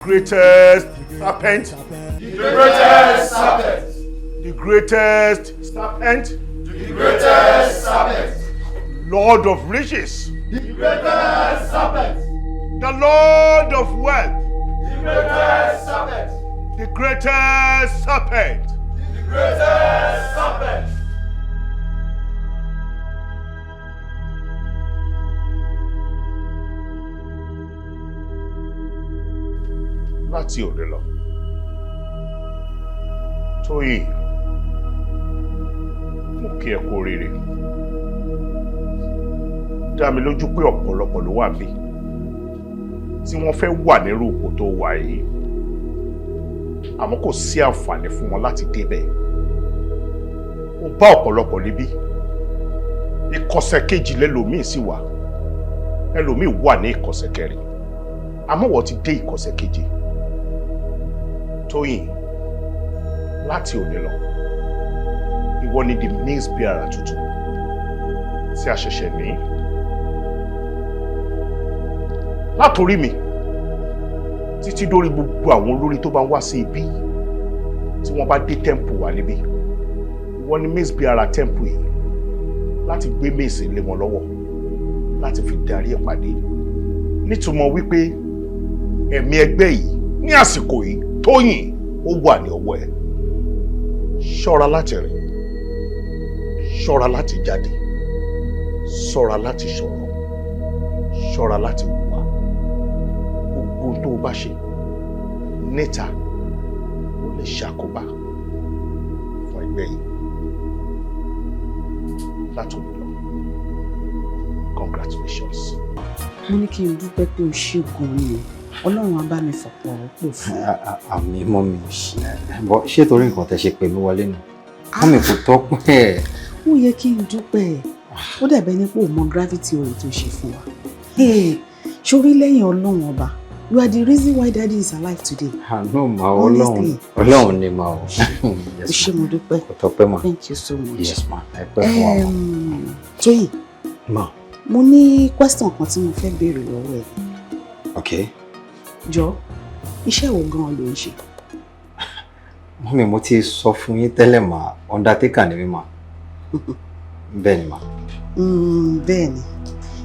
Greatest serpent. The greatest serpent. The greatest serpent. The greatest serpent. Lord of riches. The greatest serpent. The Lord of wealth. The greatest serpent. The greatest serpent. The greatest serpent. Láti òde lọ, Tóyìn, mo kí ẹ kú oríire. Dá mi lójú pé ọ̀pọ̀lọpọ̀ ló wà níbí tí wọ́n fẹ́ wà nírú ipò tó wà yìí, àmọ́ kò sí àǹfààní fún wọn láti débẹ̀. Ó bá ọ̀pọ̀lọpọ̀ níbí, ìkọ̀sẹ̀ kejì lẹ́lòmíì sì wà, ẹlòmíì wà ní ìkọ̀sẹ̀ kẹrin, àmọ́ wọ́n ti dé ìkọ̀sẹ̀ keje. Tóyìn, láti òní lọ, ìwọ ni the mace bearer tuntun tí a ṣẹ̀ṣẹ̀ ní. Látòrí mi títí dórí gbogbo àwọn olórí tó bá ń wá sí ibí, tí wọ́n bá dé temple wà níbí, ìwọ ni mace bearer temple yìí láti gbé mace lé wọn lọ́wọ́ láti fi darí ìpàdé, nítumọ̀ wípé ẹ̀mí ẹgbẹ́ yìí ní àsìkò yìí, Tóyìn, ó wà ní ọwọ́ ẹ̀. Ṣọ́ra láti rìn, ṣọ́ra láti jáde, ṣọ́ra láti sọ̀rọ̀, ṣọ́ra láti hùwà. Gbogbo tó o bá ṣe níta, ó lè ṣàkóbá fún ẹgbẹ́ yìí. Látòní lọ, congratulations. Mo ní kí n dúpẹ́ pé o ṣe gan ni o. Ọlọ́run á bá mi fọ̀pọ̀ rọ́pò fún ẹ. Àmín, mummy. Bọ́ ṣé torí nǹkan tẹ́ ṣe pè mí wọlé nù? Mummy, kò tọ́pẹ́. Ó yẹ kí n dúpẹ́. Ó dàbẹ́ ní pé ò mọ gravity oore tó ṣe fún wa. Sórí, lẹ́yìn Ọlọ́run Ọba, you are the reason why Daddy is alive today. Àánú mà, Ọlọ́run, Ọlọ́run ni mà o. O ṣé, mo dúpẹ́. Kò tọ́pẹ́ mà. Thank you so much. Yes ma, ẹ pẹ́ fún wa ma. Tóyìn. Ma. Mo ní question kan tí mo fẹ́ béèrè lọ́wọ́ ẹ. Okay. Jọ, iṣẹ́ wo gan-an ló ń ṣe? Mummy, mo ti sọ fún yín tẹ́lẹ̀ mà, undertaker ni mí mà. Bẹ́ẹ̀ ni mà. Bẹ́ẹ̀ ni,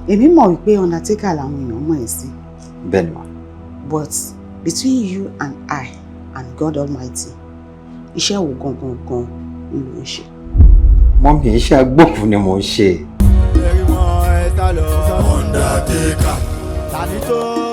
èmi mọ̀ wípé undertaker làwọn èèyàn mọ̀ ẹ́ sí. Bẹ́ẹ̀ ni mà. But between you and I and God Almighty, iṣẹ́ wo gangan gan ló ń ṣe? Mummy, iṣẹ́ agbókùú ni mò ń ṣe. Undertaker. Tani tó